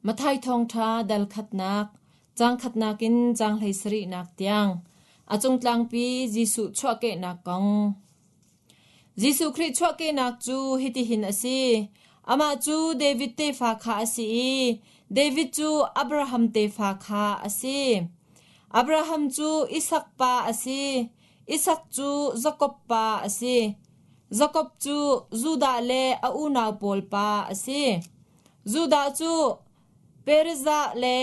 Matthai thawngṭha dal khatnak, caang khatnak in caang 17nak tiang, a cungtlangpi Jesuh chuahkehnak kong. Jesuh Khrih chuahkehnak cu hitihin a si. Amah cu David tefa kha a si i David cu Abraham tefa kha a si. Abraham cu Isak pa a si. Isak cu Jakob pa a si. Jakob cu Judah le a unau pawl pa a si. Judah cu Perezah le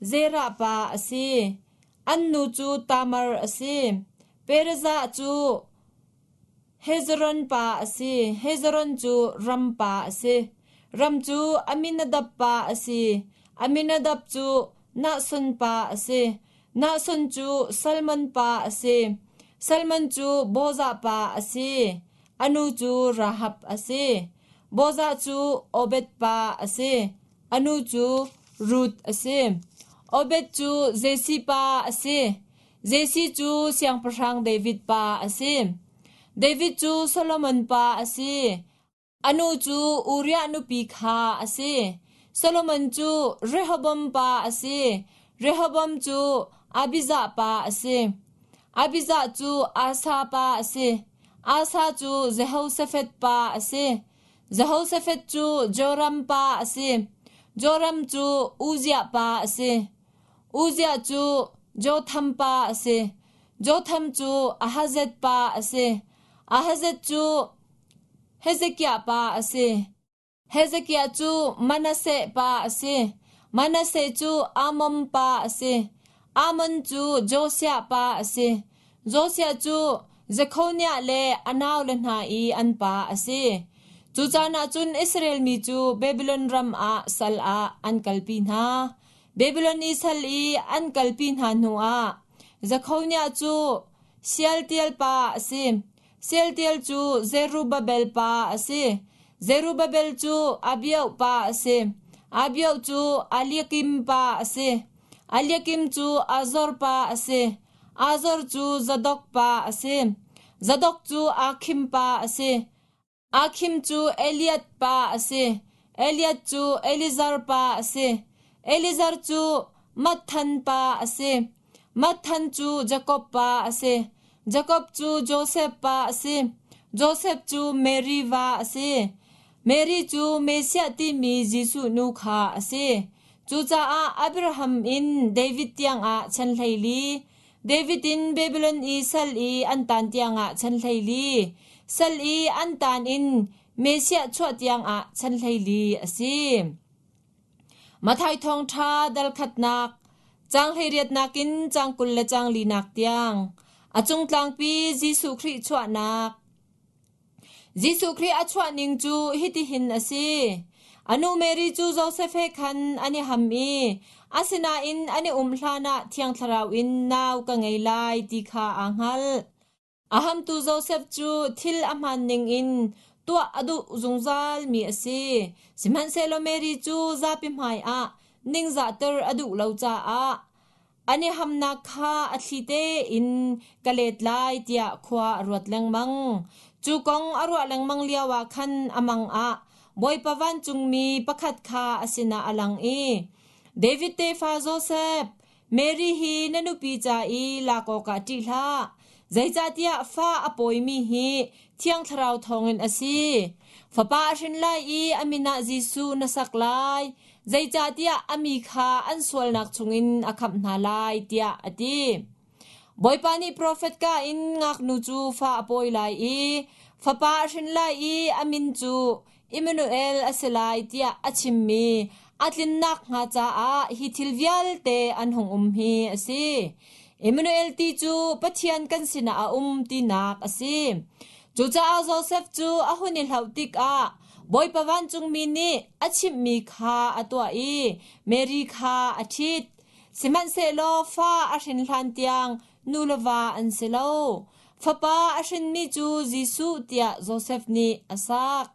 Zerah pa a si. An nu cu Tamar a si. Perezah cu Hezron pa a si. Hezron cu Ram pa a si. Ram cu Amminadab pa a si. Amminadab cu Nahshon pa a si. Nahshon cu Salmon pa a si. Salmon cu Bozah pa a si. A nu cu Rahab a si. Bozah cu Obed pa a si. A nu cu Ruth a si. Obed cu Jesse pa a si. Jesse cu Siangpahrang David pa a si. David cu Solomon pa a si. A nu cu Uriah nupi kha a si. Solomon cu Rehoboam pa a si. Rehoboam cu Abijah pa a si. Abijah cu Asa pa a si. Asa cu Jehoshaphat pa a si. Jehoshaphat cu Joram pa a si. Joram cu Uzziah pa a si. Uzziah cu Jotham pa a si. Jotham cu Ahazet pa a si. Ahazet cu Hezekiah pa a si. Hezekiah cu Manasseh pa a si. Manasseh cu Amon pa a si. Amon cu Josiah pa a si. Josiah cu Jekhoniah le a naule hna i an pa a si. Cu caan ah cun Israel mi cu Babilon ram ah sal ah an kalpi hna. Babilon i sal i an kalpi hna hnuah Jekhoniah cu Shealtiel pa a si. Shealtiel cu Zerubbabel pa a si. Zerubbabel cu Abiauh pa a si. Abiauh cu Eliakim pa a si. Eliakim cu Azor pa a si. Azor cu Zadok pa a si. Zadok cu Akhim pa a si. Akhim cu Eliad pa a si. Eliad cu Elizar pa a si. Elizar cu Matthan pa a si. Matthan cu Jakob pa a si. Jakob cu Josef pa a si. Josef cu Mary va a si. Mary cu Messiah timi Jesuh nu kha a si. Cucaah Abraham in David tiangah chan 14, David in Babylon i sal i an tan tiangah chan 14, sal i an tan in Messiah chuah tiangah chan 14 a si. Matthai thawngṭha dal khatnak, caang 18nak in caang 20 le caang linak tiang, a cungtlangpi Jesuh Khrih chuahnak. Jesuh Khrih a chuah ning cu hitihin a si. A nu Mary cu Josef he khan an i ham i asinain an i um hlanah Thiang Thlarau in nau ka ngei lai ti kha aa hngalh. A hamtu Josef cu thil a hmaan ningin tuah a duh zungzalmi a si. Sihmanhsehlaw Mary cu zapi hmaiah ningzahter a duh lo caah an i hamnak kha a thli tein ka let lai tiah khua a ruat lengmang. Cu kong a ruah lengmang lioah khan a mang ah Bawipa vancungmi pakhat kha a sinah a lang i, David tefa Josef, Mary hi na nupi ca i lak awkah ṭih hlah, zeicahtiah fa a pawimi hi Thiang Thlarau thawngin a si. Fapa a hrin lai i a min ah Jesuh na sak lai, zeicahtiah a mi kha an sualnak chungin a khamh hna lai, tiah a ti. Bawipa nih profet ka in ngaknu cu fa a pawi lai i fapa a hrin lai i a min cu Immanuel a si lai tiah a chimmi a tlinnak hnga caah hi thil vialte an hung um hi a si. Immanuel ti cu Pathian kan sinah a um tinak a si. Cucaah Josef cu a hun i hlauh tikah Bawipa vancungmi nih a chimhmi kha a tuah i Mary kha a ṭhit. Sihmanhsehlaw fa a hrin hlan tiang nu le va an si lo. Fapa a hrinmi cu Jesuh tiah Josef nih a sak.